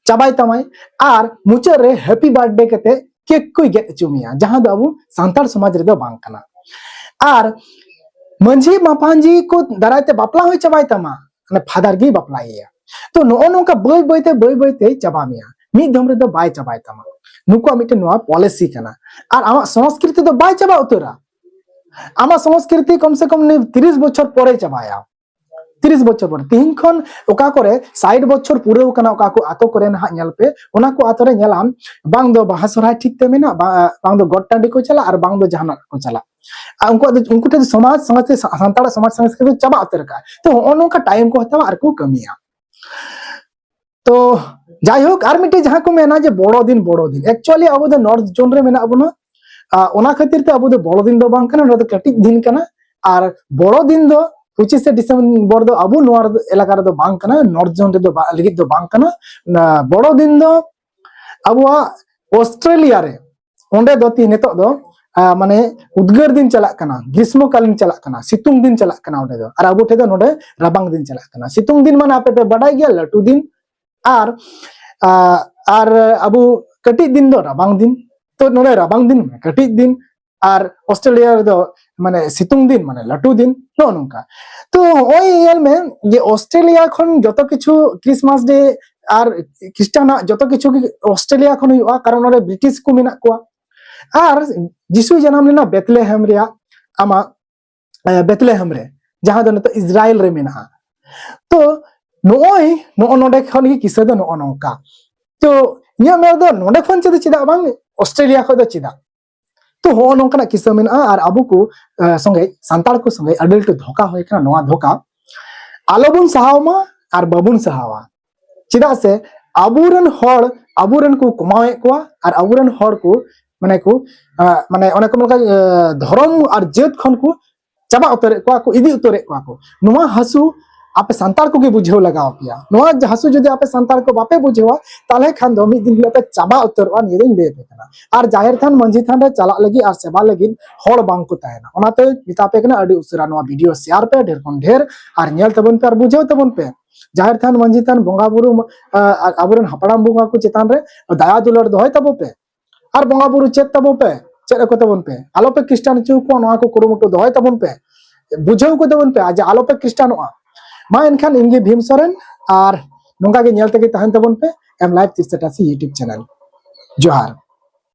ᱪᱟᱵᱟᱭ ᱛᱟᱢᱟᱭ᱾ ᱟᱨ ᱢᱩᱪᱟᱹᱫ ᱨᱮ ᱦᱮᱯᱤ ᱵᱟᱨᱛᱷᱰᱮ ᱠᱟᱛᱮ ᱠᱮᱠ ᱠᱚᱭ ᱜᱮᱫ ᱦᱚᱪᱚ ᱢᱮᱭᱟ, ᱡᱟᱦᱟᱸ ᱫᱚ ᱟᱵᱚ ᱥᱟᱱᱛᱟᱲ ᱥᱚᱢᱟᱡᱽ ᱨᱮᱫᱚ ᱵᱟᱝ ᱠᱟᱱᱟ᱾ ᱟᱨ ᱢᱟᱹᱡᱷᱤ ᱢᱟᱯᱟᱧᱡᱤ ᱠᱚ ᱫᱟᱨᱟᱭ ᱛᱮ ᱵᱟᱯᱞᱟ ᱦᱚᱸᱭ ᱪᱟᱵᱟᱭ ᱛᱟᱢᱟ, ᱢᱟᱱᱮ ᱯᱷᱟᱫᱟᱨ ᱜᱮᱭ ᱵᱟᱯᱞᱟᱭᱮᱭᱟ᱾ ᱛᱚ ᱱᱚᱜᱼᱚ ᱱᱚᱝᱠᱟ ᱵᱟᱹᱭ ᱵᱟᱹᱭᱛᱮ, ᱵᱟᱹᱭ ᱵᱟᱹᱭᱛᱮᱭ ᱪᱟᱵᱟ ᱢᱮᱭᱟ, ᱢᱤᱫ ᱫᱚᱢ ᱨᱮᱫᱚ ᱵᱟᱭ ᱪᱟᱵᱟᱭ ᱛᱟᱢᱟ᱾ ᱱᱩᱠᱩᱣᱟᱜ ᱢᱤᱫᱴᱮᱱ ᱱᱚᱣᱟ ᱯᱚᱞᱤᱥᱤ ᱠᱟᱱᱟ᱾ ᱟᱨ ᱟᱢᱟᱜ ᱥᱚᱝᱥᱠᱨᱤᱛᱤ ᱫᱚ ᱵᱟᱭ ᱪᱟᱵᱟ ᱩᱛᱟᱹᱨᱟ᱾ ᱟᱢᱟᱜ ᱥᱚᱝᱥᱠᱨᱤᱛᱤ ᱠᱚᱢ ᱥᱮ ᱠᱚᱢ ᱱᱤᱭᱟᱹ ᱛᱤᱨᱤᱥ ᱵᱚᱪᱷᱚᱨ ᱯᱚᱨᱮ ᱪᱟᱵᱟᱭᱟ᱾ ᱛᱤᱨᱤᱥ ᱵᱚᱪᱷᱚᱨ ᱯᱚᱨᱮ, ᱛᱤᱦᱤᱧ ᱠᱷᱚᱱ ᱚᱠᱟ ᱠᱚᱨᱮ ᱥᱟᱴ ᱵᱚᱪᱷᱚᱨ ᱯᱩᱨᱟᱹᱣ ᱠᱟᱱᱟ, ᱚᱠᱟ ᱠᱚ ᱟᱛᱳ ᱠᱚᱨᱮ ᱱᱟᱦᱟᱜ ᱧᱮᱞ ᱯᱮ, ᱚᱱᱟ ᱠᱚ ᱟᱛᱳ ᱨᱮ ᱧᱮᱞᱟᱢ, ᱵᱟᱝ ᱫᱚ ᱵᱟᱦᱟ ᱥᱚᱨᱦᱟᱭ ᱴᱷᱤᱠ ᱛᱮ ᱢᱮᱱᱟᱜ, ᱵᱟ-, ᱵᱟᱝ ᱫᱚ ᱜᱚᱴ ᱴᱟᱺᱰᱤ ᱠᱚ ᱪᱟᱞᱟᱜ, ᱟᱨ ᱵᱟᱝ ᱫᱚ ᱡᱟᱦᱟᱱᱟᱜ ᱠᱚ ᱪᱟᱞᱟᱜ᱾ ᱟᱨ ᱩᱱᱠᱩᱣᱟᱜ ᱫᱚ, ᱩᱱᱠᱩ ᱴᱷᱮᱱ ᱫᱚ ᱥᱚᱢᱟᱡᱽ, ᱥᱚᱢᱟᱡᱽ ᱥᱮ ᱥᱟ-, ᱥᱟᱱᱛᱟᱲᱟᱜ ᱥᱚᱢᱟᱡᱽ ᱥᱚᱝᱥᱠᱨᱤᱛᱤ ᱪᱟᱵᱟ ᱩᱛᱟᱹᱨ ᱟᱠᱟᱫᱼᱟ᱾ ᱛᱚ ᱦᱚᱸᱜᱼᱚ ᱱᱚᱝᱠᱟ ᱴᱟᱭᱤᱢ ᱠᱚ ᱦᱟᱛᱟᱣᱟ ᱟᱨ ᱠᱚ ᱠᱟᱹᱢᱤᱭᱟ᱾ ᱛᱚ ᱡᱟᱭᱦᱳᱠ, ᱟᱨ ᱢᱤᱫᱴᱮᱡ ᱡᱟᱦᱟᱸ ᱠᱚ ᱢᱮᱱᱟ ᱡᱮ ᱵᱚᱲᱚ ᱫᱤᱱ, ᱵᱚᱲᱚ ᱫᱤᱱ, actually ᱟᱵᱚ ᱫᱚ ᱱᱚᱨᱛᱷ ᱡᱳᱱ ᱨᱮ ᱢᱮᱱᱟᱜ ᱵᱚᱱᱟ᱾ ᱟᱨ ᱚᱱᱟ ᱠᱷᱟᱹᱛᱤᱨ ᱛᱮ ᱟᱵᱚ ᱫᱚ ᱵᱚᱲᱚ ᱫᱤᱱ ᱫᱚ ᱵᱟᱝ ᱠᱟᱱᱟ, ᱱᱚᱣᱟ ᱫᱚ ᱠᱟᱹᱴᱤᱡ ᱫᱤᱱ ᱠᱟᱱᱟ᱾ ᱟᱨ ᱵᱚᱲᱚ ᱫᱤᱱ ᱫᱚ ᱯᱚᱸᱪᱤᱥᱮ ᱰᱤᱥᱮᱢᱵᱚᱨ ᱫᱚ ᱟᱵᱚ ᱱᱚᱣᱟ ᱨᱮᱫᱚ, ᱮᱞᱟᱠᱟ ᱨᱮᱫᱚ ᱵᱟᱝ ᱠᱟᱱᱟ, ᱱᱚᱨᱛᱷ ᱡᱳᱱ ᱨᱮᱫᱚ ᱵᱟ-, ᱞᱟᱹᱜᱤᱫ ᱫᱚ ᱵᱟᱝ ᱠᱟᱱᱟ᱾ ᱱᱟ-, ᱵᱚᱲᱚ ᱫᱤᱱ ᱫᱚ ᱟᱵᱚᱣᱟᱜ ᱚᱥᱴᱨᱮᱞᱤᱭᱟ ᱨᱮ, ᱚᱸᱰᱮ ᱫᱚ ᱛᱤ-, ᱱᱤᱛᱚᱜ ᱫᱚ, ᱟ, ᱢᱟᱱᱮ ᱩᱫᱽᱜᱟᱹᱨ ᱫᱤᱱ ᱪᱟᱞᱟᱜ ᱠᱟᱱᱟ, ᱜᱨᱤᱥᱢᱚ ᱠᱟᱞᱤᱱ ᱪᱟᱞᱟᱜ ᱠᱟᱱᱟ, ᱥᱤᱛᱩᱝ ᱫᱤᱱ ᱪᱟᱞᱟᱜ ᱠᱟᱱᱟ ᱚᱸᱰᱮ ᱫᱚ, ᱟᱨ ᱟᱵᱚ ᱴᱷᱮᱱ ᱫᱚ ᱱᱚᱰᱮ ᱨᱟᱵᱟᱝ ᱫᱤᱱ ᱪᱟᱞᱟᱜ ᱠᱟᱱᱟ᱾ ᱥᱤᱛᱩᱝ ᱫᱤᱱ ᱢᱟᱱᱮ ᱟᱯᱮ ᱯᱮ ᱵᱟᱰᱟᱭ ᱜᱮᱭᱟ, ᱞᱟᱹᱴᱩ ᱫᱤᱱ, ᱟᱨ, ᱟ, ᱟᱨ ᱟᱵᱚ ᱠᱟᱹᱴᱤᱡ ᱫᱤᱱ ᱫᱚ ᱨᱟᱵᱟᱝ ᱫᱤᱱ᱾ ᱛᱚ ᱱᱚᱰᱮ ᱨᱟᱵᱟᱝ ᱫᱤᱱ, ᱠᱟᱹᱴᱤᱡ ᱫᱤᱱ, ᱟᱨ ᱚᱥᱴᱨᱮᱞᱤᱭᱟ ᱨᱮᱫᱚ, ᱢᱟᱱᱮ ᱥᱤᱛᱩᱝ ᱫᱤᱱ, ᱢᱟᱱᱮ ᱞᱟᱹᱴᱩ ᱫᱤᱱ, ᱱᱚᱜᱼᱚ ᱱᱚᱝᱠᱟ᱾ ᱛᱚ ᱱᱚᱜᱼᱚᱭ ᱧᱮᱞ ᱢᱮ ᱡᱮ ᱚᱥᱴᱨᱮᱞᱤᱭᱟ ᱠᱷᱚᱱ ᱡᱚᱛᱚ ᱠᱤᱪᱷᱩ, ᱠᱨᱤᱥᱢᱟᱥ ᱰᱮ ᱟᱨ ᱠᱷᱨᱤᱥᱴᱟᱱᱟᱜ ᱡᱚᱛᱚ ᱠᱤᱪᱷᱩ ᱜᱮ ᱚᱥᱴᱨᱮᱞᱤᱭᱟ ᱠᱷᱚᱱ ᱦᱩᱭᱩᱜᱼᱟ, ᱠᱟᱨᱚᱱ ᱚᱸᱰᱮ ᱵᱨᱤᱴᱤᱥ ᱠᱚ ᱢᱮᱱᱟᱜ ᱠᱚᱣᱟ᱾ ᱟᱨ ᱡᱤᱥᱩᱭ ᱡᱟᱱᱟᱢ ᱞᱮᱱᱟ ᱵᱮᱛᱞᱮᱦᱮᱢ ᱨᱮᱭᱟᱜ, ᱟᱢᱟᱜ, ᱮ, ᱵᱮᱛᱞᱮᱦᱮᱢ ᱨᱮ, ᱡᱟᱦᱟᱸ ᱫᱚ ᱱᱤᱛᱚᱜ ᱤᱥᱨᱟᱭᱮᱞ ᱨᱮ ᱢᱮᱱᱟᱜᱼᱟ᱾ ᱛᱚ ᱱᱚᱜᱼᱚᱭ, ᱱᱚᱜᱼᱚ ᱱᱚᱰᱮ ᱠᱷᱚᱱ ᱜᱮ ᱠᱤᱥᱟᱹ ᱫᱚ ᱱᱚᱜᱼᱚ ᱱᱚᱝᱠᱟ᱾ ᱛᱚ ᱤᱧᱟᱹᱜ ᱢᱮᱱ ᱫᱚ ᱱᱚᱰᱮ ᱠᱷᱚᱱ ᱪᱮᱫ, ᱪᱮᱫᱟᱜ ᱵᱟᱝ ᱚᱥᱴᱨᱮᱞᱤᱭᱟ ᱠᱷᱚᱱ ᱫᱚ ᱪᱮᱫᱟᱜ? ᱛᱚ ᱦᱚᱸᱜᱼᱚ ᱱᱚᱝᱠᱟᱱᱟᱜ ᱠᱤᱥᱟᱹ ᱢᱮᱱᱟᱜᱼᱟ᱾ ᱟᱨ ᱟᱵᱚ ᱠᱚ, ᱮ, ᱥᱚᱸᱜᱮ, ᱥᱟᱱᱛᱟᱲ ᱠᱚ ᱥᱚᱸᱜᱮ ᱟᱹᱰᱤ ᱞᱟᱹᱴᱩ ᱫᱷᱳᱠᱟ ᱦᱩᱭ ᱠᱟᱱᱟ᱾ ᱱᱚᱣᱟ ᱫᱷᱳᱠᱟ ᱟᱞᱚᱵᱚᱱ ᱥᱟᱦᱟᱣ ᱢᱟ ᱟᱨ ᱵᱟᱵᱚᱱ ᱥᱟᱦᱟᱣᱟ᱾ ᱪᱮᱫᱟᱜ ᱥᱮ ᱟᱵᱚᱨᱮᱱ ᱦᱚᱲ, ᱟᱵᱚᱨᱮᱱ ᱠᱚ ᱠᱚᱢᱟᱣᱮᱫ ᱠᱚᱣᱟ ᱟᱨ ᱟᱵᱚᱨᱮᱱ ᱦᱚᱲ ᱠᱚ, ᱢᱟᱱᱮ ᱠᱚ, ᱮ, ᱢᱟᱱᱮ ᱚᱱᱮ ᱠᱚ ᱢᱮᱱ ᱞᱮᱠᱟ, ᱮ, ᱫᱷᱚᱨᱚᱢ ᱟᱨ ᱡᱟᱹᱛ ᱠᱷᱚᱱ ᱠᱚ ᱪᱟᱵᱟ ᱩᱛᱟᱹᱨᱮᱫ ᱠᱚᱣᱟ ᱠᱚ, ᱤᱫᱤ ᱩᱛᱟᱹᱨᱮᱫ ᱠᱚᱣᱟ ᱠᱚ᱾ ᱱᱚᱣᱟ ᱦᱟᱹᱥᱩ ᱟᱯᱮ ᱥᱟᱱᱛᱟᱲ ᱠᱚᱜᱮ ᱵᱩᱡᱷᱟᱹᱣ ᱞᱟᱜᱟᱣ ᱯᱮᱭᱟ᱾ ᱱᱚᱣᱟ ᱦᱟᱹᱥᱩ ᱡᱩᱫᱤ ᱟᱯᱮ ᱥᱟᱱᱛᱟᱲ ᱠᱚ ᱵᱟᱯᱮ ᱵᱩᱡᱷᱟᱹᱣᱟ, ᱛᱟᱦᱚᱞᱮ ᱠᱷᱟᱱ ᱫᱚ ᱢᱤᱫ ᱫᱤᱱ ᱦᱤᱞᱳᱜ ᱯᱮ ᱪᱟᱵᱟ ᱩᱛᱟᱹᱨᱚᱜᱼᱟ, ᱱᱤᱭᱟᱹ ᱫᱚᱧ ᱞᱟᱹᱭ ᱟᱯᱮ ᱠᱟᱱᱟ᱾ ᱟᱨ ᱡᱟᱦᱮᱨ ᱛᱷᱟᱱ, ᱢᱟᱹᱡᱷᱤ ᱛᱷᱟᱱ ᱨᱮ ᱪᱟᱞᱟᱜ ᱞᱟᱹᱜᱤᱫ ᱟᱨ ᱥᱮᱵᱟ ᱞᱟᱹᱜᱤᱫ ᱦᱚᱲ ᱵᱟᱝ ᱠᱚ ᱛᱟᱦᱮᱱᱟ᱾ ᱚᱱᱟᱛᱮ ᱢᱮᱛᱟ ᱯᱮ ᱠᱟᱱᱟ, ᱟᱹᱰᱤ ᱩᱥᱟᱹᱨᱟ ᱱᱚᱣᱟ ᱵᱷᱤᱰᱤᱭᱳ ᱥᱮᱭᱟᱨ ᱯᱮ ᱰᱷᱮᱨ ᱠᱷᱚᱱ ᱰᱷᱮᱨ, ᱟᱨ ᱧᱮᱞ ᱛᱟᱵᱚᱱ ᱯᱮ ᱟᱨ ᱵᱩᱡᱷᱟᱹᱣ ᱛᱟᱵᱚᱱ ᱯᱮ᱾ ᱡᱟᱦᱮᱨ ᱛᱷᱟᱱ, ᱢᱟᱹᱡᱷᱤ ᱛᱷᱟᱱ, ᱵᱚᱸᱜᱟ ᱵᱩᱨᱩ, ᱟ, ᱟᱨ ᱟᱵᱚᱨᱮᱱ ᱦᱟᱯᱲᱟᱢ ᱵᱚᱸᱜᱟ ᱠᱚ ᱪᱮᱛᱟᱱ ᱨᱮ ᱫᱟᱭᱟ ᱫᱩᱞᱟᱹᱲ ᱫᱚᱦᱚᱭ ᱛᱟᱵᱚ ᱯᱮ᱾ ᱟᱨ ᱵᱚᱸᱜᱟ ᱵᱩᱨᱩ ᱪᱮᱫ ᱛᱟᱵᱚ ᱯᱮ, ᱪᱮᱫ ᱟᱠᱚ ᱛᱟᱵᱚᱱ ᱯᱮ, ᱟᱞᱚᱯᱮ ᱠᱷᱨᱤᱥᱴᱟᱱ ᱦᱚᱪᱚ ᱠᱚᱣᱟ, ᱱᱚᱣᱟ ᱠᱚ ᱠᱩᱨᱩᱢᱩᱴᱩ ᱫᱚᱦᱚᱭ ᱛᱟᱵᱚᱱ ᱯᱮ, ᱵᱩᱡᱷᱟᱹᱣ ᱠᱚ ᱛᱟᱵᱚᱱ ᱯᱮ, ᱟᱨ ᱡᱮ ᱟᱞᱚᱯᱮ ᱠᱷᱨᱤᱥᱴᱟᱱᱚᱜᱼᱟ᱾ ᱢᱟ ᱮᱱᱠᱷᱟᱱ ᱤᱧ ᱜᱮ ᱵᱷᱤᱢ ᱥᱚᱨᱮᱱ, ᱟᱨ ᱱᱚᱝᱠᱟ ᱜᱮ ᱧᱮᱞ ᱛᱮᱜᱮ ᱛᱟᱦᱮᱱ ᱛᱟᱵᱚᱱ ᱯᱮ M Life Three Sixty YouTube channel᱾ ᱡᱚᱦᱟᱨ᱾